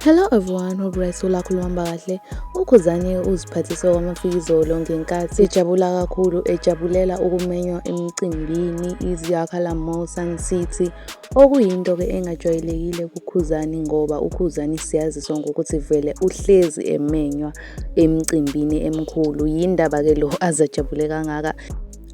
Hello everyone, hope right ulakho luhamba kahle. UKhuzani uziphathise kwamafikizolo ngenkathi ejabula kakhulu ejabulela ukumenywa emcimbini iZiyakhala Mall Sun City, okuyinto-ke engajwayelekile kuKhuzani ngoba uKhuzani siyazi sonke ukuthi vele uhlezi emenywa emcimbini emkhulu. Yindaba-ke lo azajabule kangaka.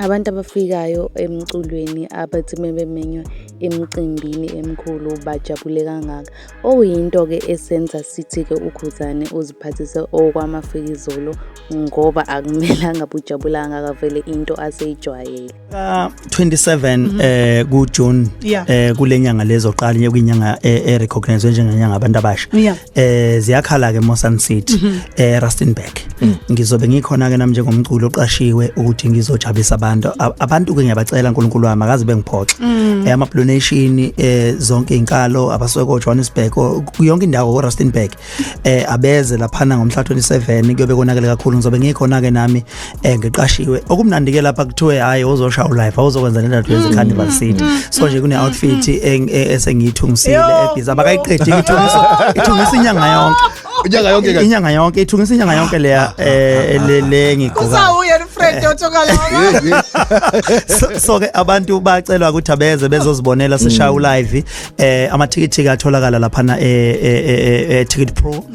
Abantu abafikayo emculweni abathi mebemenywa emcimbini emkhulu bajabule kangaka. Okuyinto-ke esenza sithi-ke uKhuzani uziphathise okwamafikizolo ngoba akumelanga bujabula kangaka vele into aseyijwayele. Ka 27 ku June kulenyanga lezoqala nje kuyinyanga e recognize njengenyanga abantu abasha. Ziyakhala ke Mosan City, Rustenburg. Ngizobe ngikhona ke nami njengomculo oqashiwe ukuthi ngizojabulisa abantu. Abantu ke ngiyabacela, uNkulunkulu wami akaze bengiphoxe. Ama Blue Nation, zonke izinkalo abasuka ko Johannesburg, yonke indawo ko Rustenburg, abeze laphana ngomhla 27. Kuyobe konakele kakhulu. Ngizobe ngikhona ke nami, ngiqashiwe. Okumnandi ke lapha kuthiwe hayi, uzoshaya live, awuzokwenza le ndawo yenze Carnival City. So nje kune outfit esengiyithungisile ebhiza, abakayiqedi, ngithungisa ithungisa inyanga yonke. Inyanga yonke kanje? Inyanga yonke ithungisa, inyanga yonke leya le ngigqoka. Usawuye Fred othokalanga. So ke abantu bacelwa ukuthi abeze bezozibonela sishaya ulive. Amathikithi atholakala laphana e Ticket Pro,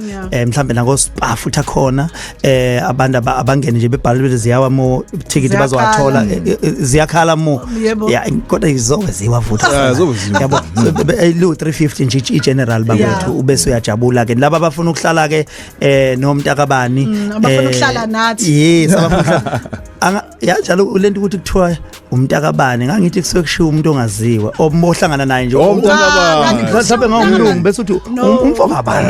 mhlambe nako Spar futhi akhona. Abantu abangene nje bebhalwe ziyawa mo ticket. Ziyakhala. Bazowathola. Ziyakhala mo. Yeah, kodwa izobe ziwa futhi. Yeah, zobe ziwa. Yabo, lu 350 nje i-general bakwethu, ubese uyajabula ke. Laba abafuna ukuhlala ke nomntakabani, Abafuna ukuhlala nathi. Yes, abafuna ukuhlala. Yanjalo lento ukuthi kuthiwa umntakabani, ngangithi kusuke kushiwo umuntu ongaziwa ohlangana naye nje. Oh, umntakabani. Mhlawumbe ngawumlungu bese uthi No. Umfokabani,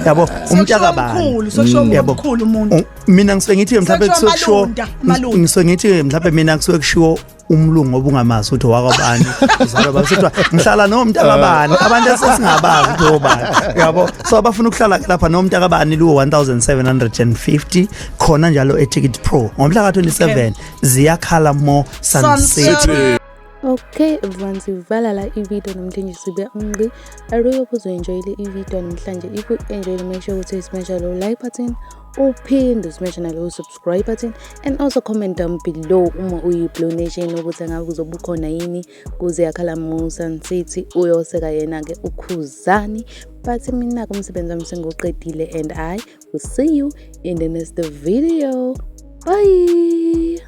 yabo, umntakabani. Umkhulu, sokushiwo Yabo. umkhulu umuntu. Mina ngisuke ngithi mhlawumbe Sekuthiwa kusuke kushiwo malunda, malunda. ngisuke ngithi mhlawumbe mina kusuke kushiwo umlungu obungamazi ukuthi wakwabani, uzalwa bani, kuthiwa ngihlala nomntakabani, abantu esesingabazi ukuthi obani, yabo. So abafuna ukuhlala ke lapha nomntakabani, luwo 1750 khona njalo e-Ticket Pro ngomhla ka-27, Ziyakhala Mo Sun Sun City. City. Okay everyone, sivala la i-video namhlanje, sibe ungqi. I really hope uzoenjoyile i-video namhlanje. If you enjoyed, make sure ukuthi smash lo like button, uphinde usmash nalo subscribe button, and also comment down below uma uyi-Blue Nation ukuthi angabe uzobe ukhona yini kuze yakhala Sun City uyoseka yena-ke uKhuzani. But mina-ke umsebenzi wami sengiwuqedile and I will see you in the next video. Bye.